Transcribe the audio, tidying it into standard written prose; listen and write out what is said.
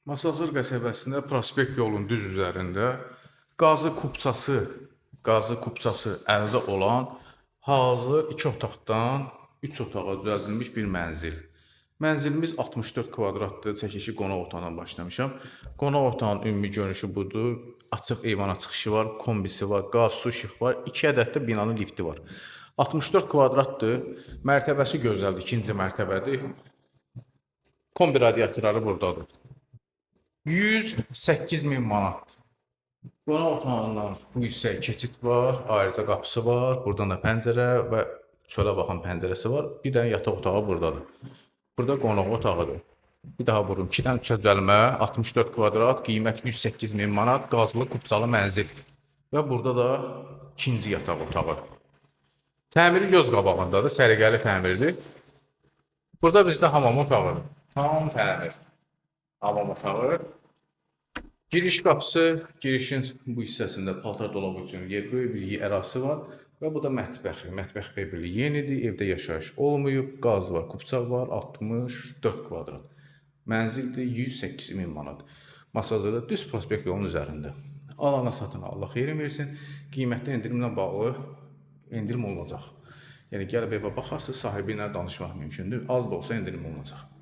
Masazır qəsəbəsində prospekt yolunun düz üzərində qazı kupçası, qazı kupçası əldə olan hazır 2 otaqdan 3 otağa düzəldilmiş bir mənzil. Mənzilimiz 64 kvadratdır. Çəkilişi qonaq otağından başlamışam. Qonaq otağının ümumi görünüşü budur. Açıq eyvana çıxışı var, kombisi var, qaz, su, işıq var. 2 ədəd də binanın lifti var. 64 kvadratdır. Mərtəbəsi gözəldir, ikinci mərtəbədir. Kombi radiatorları buradadır. 108 min manat. Qonaq otağından bu hissəyə keçid var, ayrıca qapısı var. Buradan da pəncərə və çölə baxan pəncərəsi var. Bir dənə yataq otağı buradadır. Burada qonaq otağıdır. Bir daha vurum. 2-dən 3-ə düzəlmə, 64 kvadrat, qiymət 108 min manat, qazlı, kupçalı mənzil. Və burada da ikinci yataq otağı. Təmiri göz qabağındadır, səliqəli təmirdir. Burada bizdə hamam otağıdır. Tam təmir. Hamam otağı. Giriş qapısı, girişin bu hissəsində paltar dolabı üçün böyük bir ərazisi var və bu da mətbəxi. Mətbəx mebeli yenidir, evdə yaşayış olmayıb, qaz var, kupça var, 64 kvadrat. Mənzildir 108 min manat. Masazırda düz prospekt yolunun üzərində. Alana satana Allah xeyrin versin. Qiymətdə endirimlə bağlı endirim olunacaq. Yəni gəlib evə baxarsınız, sahibi ilə danışmaq mümkündür. Az da olsa endirim olunacaq.